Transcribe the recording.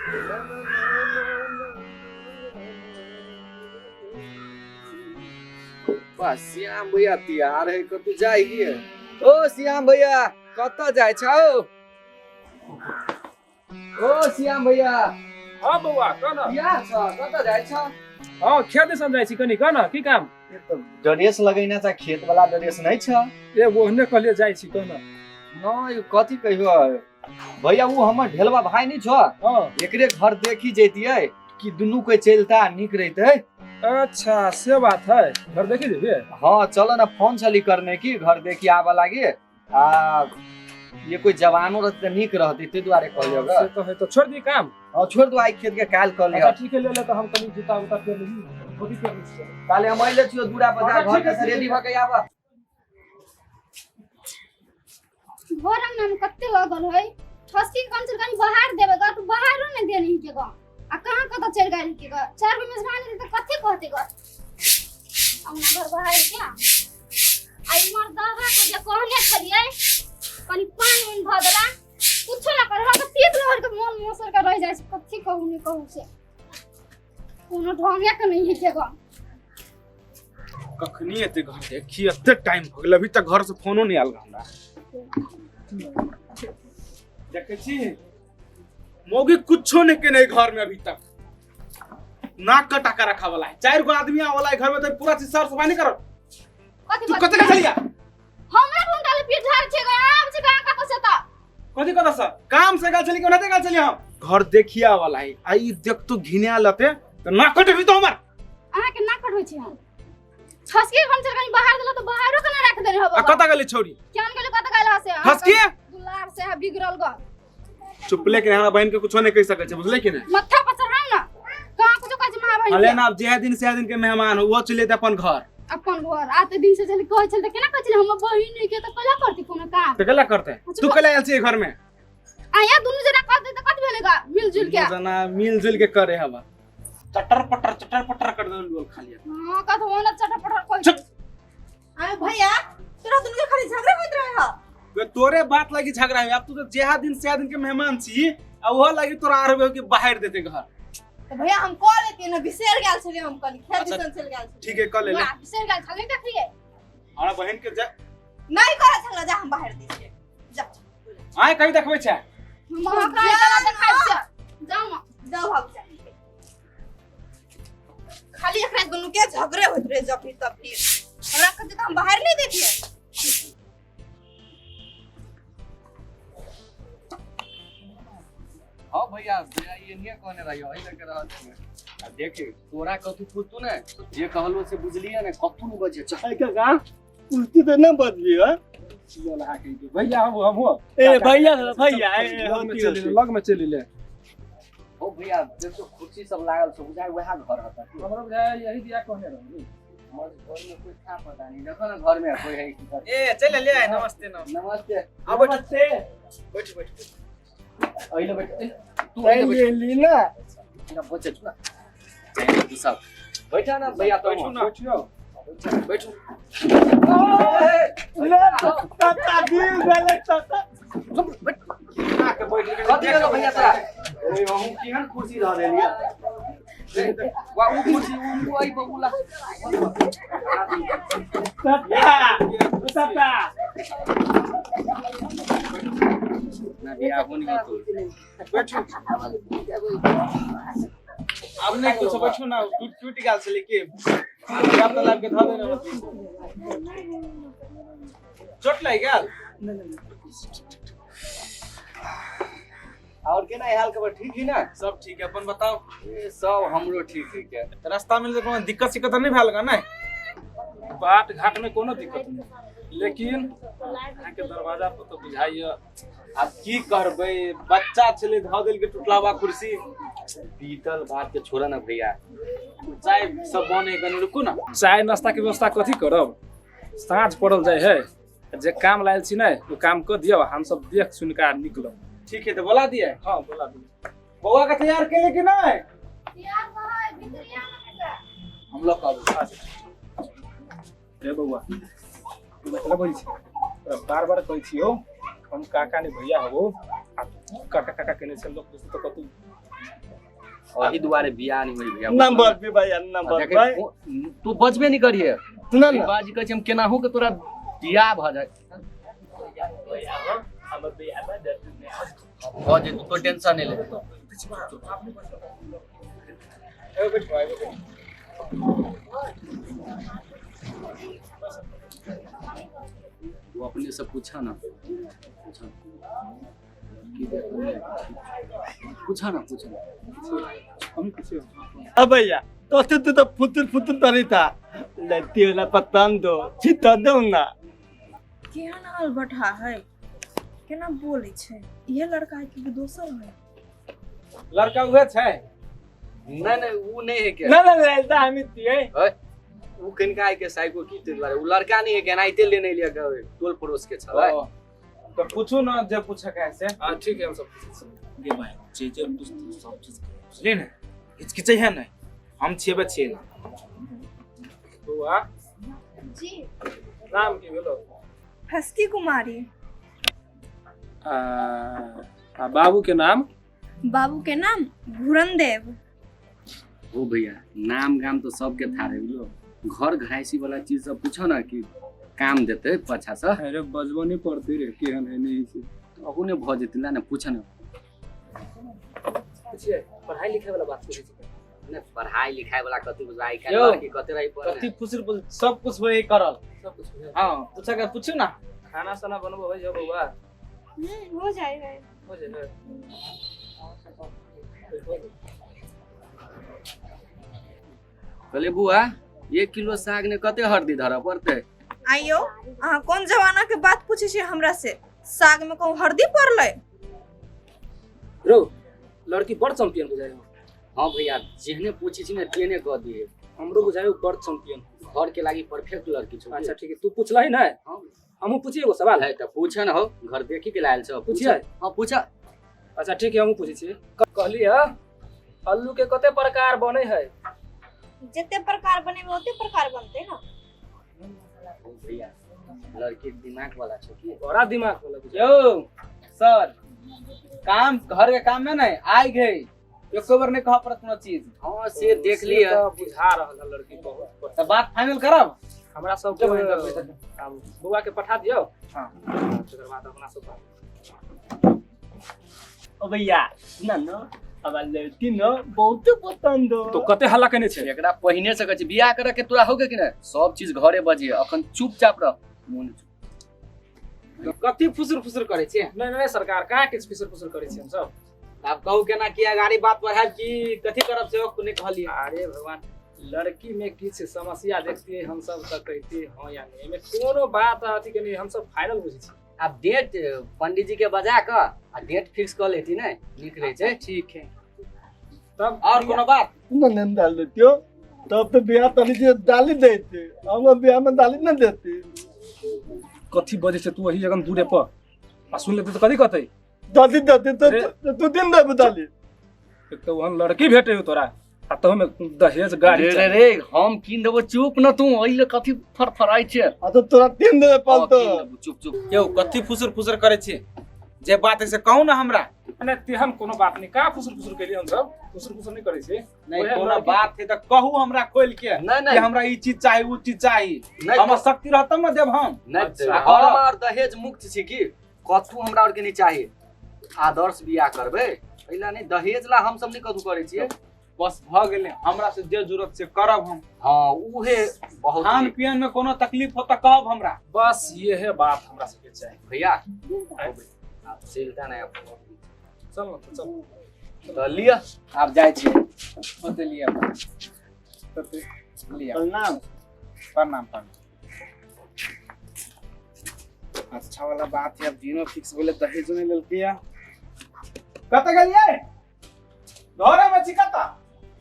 बस श्याम भैया तैयार है, कतू जाएगी? ओ श्याम भैया कतऽ जाइ छौ? ओ श्याम भैया। हाँ बौआ कह न। तैयार छ, कतऽ जाइ छ? हाँ खेत दिसन जाइ छी कनी, कह न की काम? ये तो ड्रेस लगैना छ, खेत वाला ड्रेस नहीं छ। ए ओहने कहलिए जाइ छी, कह न। न यो कथी कहियो भैया, उ हमर ढेलवा भाई नहीं छ। हाँ एकरे घर देखी जैतियै कि दुनू कोई चलता निक रहते। अच्छा से बात है, घर देखी जेबे? हाँ चलो ना, फोन छली करने की घर देखी आबे लागे आ ये कोई जवानो रहते निक रहते, ते दुआरे कहलियो ग। से तो है, तो छोड़ दी काम। हां छोड़ दो, आई खेत के काल कहलियो। अच्छा ठीक है, ले ले तो हम कनी जूता उता पेर ली, धोती पेर ली। काले हम अइले छियो दूरा पर, जा घर के रेडी भ के आबा। घर अंगना में कते लगल है, ठसकी कम से कम बाहर देबे ग, तू बाहरो नहीं देनी के ग। आ कहां कत चल गेल के ग, चार गो मेजबान दे त कथि कहते ग? अंगना घर बाहर के आई मर्दवा के जे कहने छलियै कनी पानी उन भ देला, कुछो ना कर, हमरा पीत लहर के मन मोसर के रह जाय छै, कथि कहू नहीं कहू से कोनो ढंगे के नहीं है के ग। कखनी एते घर देखी, एते टाइम भ गेल, अभी तक घर से फोनो नहीं आयल हमरा। देखे छी मौगी कुछो नहीं केने घर में अभी तक, नाक कटा के रखा वाला है। चार गो आदमी आवाला है घर में, तो पूरा चीज साफ सफाई नहीं करत। कथि तू कते के चलिया? हमरा कोन डाले पीठ झाड़ छे ग, आब छे का का से त कथि कथा सर काम से गेल छली कि ओनाते गेल छली? हम घर देखिया वाला है, आई देख तो घिनिया लते तो नाक कटबी तो हमर। अहाँ के नाक कटबै छी हम? छसकी हम चल कनी बाहर देला तो बाहरो के ना राख देने हबो। आ कत गेली छोरी? केन गेली, कत गेल हसे? हसकी दुलार से बिगड़ल ग। चुप ले के हमरा बहन के कुछो नहीं कह सकै छै, बुझले कि नहीं? मत्था पर चढ़ाउ ना, कहां कुछो कहै छै मां बहन। अले ना, अब जे दिन से दिन के मेहमान हो वो चले अपन घर। अपन घर आते दिन से चल कहै छल त केना कहै छल हमर बहिन नहीं के, त कला करती कोनो काम? त कला करते तू कला आयल छी घर में? आया दुनु जना कहते त कत भेले ग, मिलजुल के जना मिलजुल के करे हवा। चटर पटर कर दे लोग खाली। हां कत होना चटर पटर कहै। चुप। अरे भैया तोरा दुनु के खाली झगड़ा होइत रहे ह। वे तोरे बात लगी झगड़ा है, अब तू तो जेहा दिन से दिन के मेहमान छी आ ओहो लगी तोरा आरबे के बाहर देते घर। तो भैया हम कह लेती ना, बिसर गेल छलियै हम कनी खेत दिसन चल गेल छलियै। ठीक है कह ले ले। बिसर गेल छलियै देखलियै। हमरा बहन के जा नहीं करे झगड़ा, जा हम बाहर दै छियै जा। आय कहीं देखबै छै? हम अहाँ के कला देखाइ छै, जाउ ना जाउ भाग जा। खाली एकरा दुनु के झगड़े होइत रहे जब भी तब भी, हमरा कहते त हम बाहर नहीं देतियै। हाँ भैया भैया ये नहीं कहने रही हो, लग रहल छै। आ देखे तोरा कथु पूछतू ने जे कहलो से बुझलिए ने, कथु न बजे चल। ए काका उल्टी तो न बजबी हो? भैया हम हो। ए भैया भैया ए होती लग में चलि ले। ओ भैया देखो कुर्सी सब लागल छै, बुझाय वएह घर हता। हमरा बुझाय यही दिया कहने रही। हमर घर में कोई था पता नहीं, देखो ना घर में कोई है कि। ए चल ले आए। नमस्ते नमस्ते। नमस्ते। आ बैठ बैठ बैठ अइले बैठ, तू अइले बैठ। ली ना ना बचे ना तू सब बैठा ना भैया, तो बैठू ना बैठियो बैठू। ले ताता दिल भेलै ताता। बैठ ना के बैठ कथि गेलो भैया तोरा? ए हम केहन कुर्सी रह देलियै? वा उ कुर्सी उ आई बबुला। ताता ताता ना बिया होनी तो बैठू। अब नहीं कुछ बैठू ना, टूट टूट गेल छलै के अब त लाग के ध देने रहती, चोट लागि गेल। और केना हाल खबर ठीक ही ना? सब ठीक है, अपन बताओ। ए सब हमरो ठीक है। के रास्ता में कोनो दिक्कत सिक्कत नहीं भेल गा? नहीं बाट घाट में कोनो दिक्कत नहीं, लेकिन अहाँ के दरवाजा पर तो बुझाइए अब की करबै, बच्चा छलै धऽ देल के टुटलावा कुर्सी। बीतल बात के छोड़ा ना भैया, चाय सब बने कनी रुकू ना। चाय नाश्ता के व्यवस्था कथी करब? साँझ पड़ल जाय है, जे काम लायल छी ने ओ काम कर दियौ, हम सब देख सुन के निकलब। ठीक है तो बोला दिए। हाँ बोला दिए। बौआ के तैयार केले कि नहीं? तैयार है भितरिया में का हम लोग कहबो। रे बौआ मतलब बोल छी बार बार कहै छी हो, हम काका ने भैया हबो आ तू काका काका केने छल, लोग पूछते तो कतू एही दुआरे बियाह नहीं होई भैया। ना बजबी भैया, ना बजबै। तू बजबे नहीं करिए। सुन ना। बाजी कहै छै हम केनाहु के तोरा बियाह भ जाए। हमर बियाह भ जेतै। भ जेतौ, तो टेंशन नहीं ले। ए बैठ भाई, बैठ। वो अपने से पूछा ना, पूछा पूछा ना, पूछा हम पूछे। अब भैया तो तू तो फुतुर फुतुर तरी था, लड़ती वाला पतंग दो चित्ता दो ना। केहन हाल बठा है, केना बोलै छै? इहे लड़का है कि दोसर है? लड़का उहे छै। नहीं नहीं वो नहीं है क्या? ना ना लड़ता हम दिए। उ कनिका के साइको की ते दुआरे उ लड़का नहीं है के एनाहिते लेने लिया के टोल पड़ोस के छलै। तो पूछू ना जे पूछे के से। हां ठीक है, हम सब पूछै गे भाई, जे जे पूछतौ सब चीज बुझली ने, हिचकिचै है नहीं, हम छेबे छियै ना। बौआ जी, नाम की भेलो? फस्की कुमारी। आ बाबू के नाम? बाबू के नाम घुरन देव। ओ भैया नाम गाम तो सबके था रे, बुझलो घर घराइसी वाला चीज सब पूछो ना कि काम देते पछा से। अरे बजबो नहीं पड़ती रे, केहन है नहीं से अहू ने भ जेतै ना, पूछ ना। पूछिए पढ़ाई लिखाई वाला बात पूछै छी। ने पढ़ाई लिखाई वाला कथि बुझाई का लड़की कते रही पढ़े कथि फुसुर फुसुर सब कुछ वही करल, सब कुछ। हां पूछा के पूछू ना। खाना साना बनबो है बौआ? हो जाएगा, हो जाएगा। कहले बुआ 1 किलो साग ने कते हरदी धरऽ पड़तै? आइयो अहाँ कोन जमाना के बात पूछै छी हमरा से? साग में कहूँ हरदी पड़लै? रो लड़की बड़ चैंपियन बुझाइ हो। हां भैया जेहने पूछै छी ने तेहने कह दिए। हमरो बुझाइ बड़ चैंपियन, घर के लागी परफेक्ट लड़की छौ। अच्छा ठीक है, तू पूछलही नै? हां हमहु पूछिए एगो सवाल है त पूछ न हो, घर देखी के लायल छौ। पूछिए? हां पूछ। अच्छा ठीक है, हमहु पूछै छी। कहली ह आलू के कते प्रकार बनै है? जते प्रकार बनेबै ओते प्रकार बनतै ना। ओ भैया लड़की दिमाग वाला छौ की? बड़ा दिमाग वाला बुझाइ। यो सर काम घर के काम में नहीं आई गई, एको बार नहीं कह पड़त कोनो चीज। हां से देख लिया त बुझा रहल है लड़की बहुत। त बात फाइनल करब हमरा सब के। अब बौआ के पठा दियौ। हां तकर बाद अपना सब बात। ओ भैया ना ना अब लड़की न बहुत पसंद हो। तो कते हल्ला केने छै? एकरा पहिने से कहै छै बियाह करे के तोरा होगे कि नै, सब चीज घरे बजिए, अखन चुपचाप रह। मोन चुप। कथि फुसुर फुसुर करै छै? नहीं नहीं सरकार कहाँ किछ फुसुर फुसुर करै छी हम सब। आब कहू केना कि अगाड़ी बात बढ़ायब कि कथि करब से नहि कहलियै। अरे भगवान लड़की में किछ समस्या देखतियै हम सब त कहतियै हां या नहीं, एमे कोनो बात अथी के नहीं, हम सब फाइनल बुझै छी। आब डेट पंडित जी के बजा क आ डेट फिक्स क लेती ने, नीक रहै छै। ठीक है तब और कोनो बात ना नहीं डाल देतियो तब तो बियाह तनी जे डाली देते, हम बियाह में डाली न देती। कथी बजै छै तू वही जगह दूरे पर आ सुन लेते त कथी कहतै? दादी दादी तो तू दिन दे डाली। एक तो वहन लड़की भेटे हो तोरा आ तहु में दहेज गाड़ी। रे रे हम कीन देबो, चुप न तू, एहिले कथी फरफराइ छै? आ तो तोरा तीन देबे पड़तो। चुप चुप। यौ कथी फुसुर फुसुर करै छी? जे बात है से कहू ना हमरा। नहीं तेहन कोनो बात नहीं, का फुसुर फुसुर केलियै हम सब? फुसुर फुसुर नहीं करै छी। नहीं कोनो बात है त कहू हमरा खोल के। नहीं कि हमरा ई चीज चाही उ चीज चाही, हमर शक्ति रहत तब न देब हम। नहीं हम और दहेज मुक्त छी की कथू हमरा और के नहीं चाही। आदर्श बियाह करबै एला नहीं, दहेज ला हम सब नहीं कथू करै छियै। बस भ गेलै, हमरा से जे जरूरत से करब हम। हां उहे बहुत। खान पियन में कोनो तकलीफ हो त कहब हमरा। बस ये है बात हमरा सबके चाही भैया। आप चलता नहीं आप चल ना तो चल तो लिया आप जाय छी। ओते लिया लिया। प्रणाम प्रणाम प्रणाम। अच्छा वाला बात है, अब दिनो फिक्स बोले दहेज नहीं लेलकै। कत गेलियै? घरे में छी कत?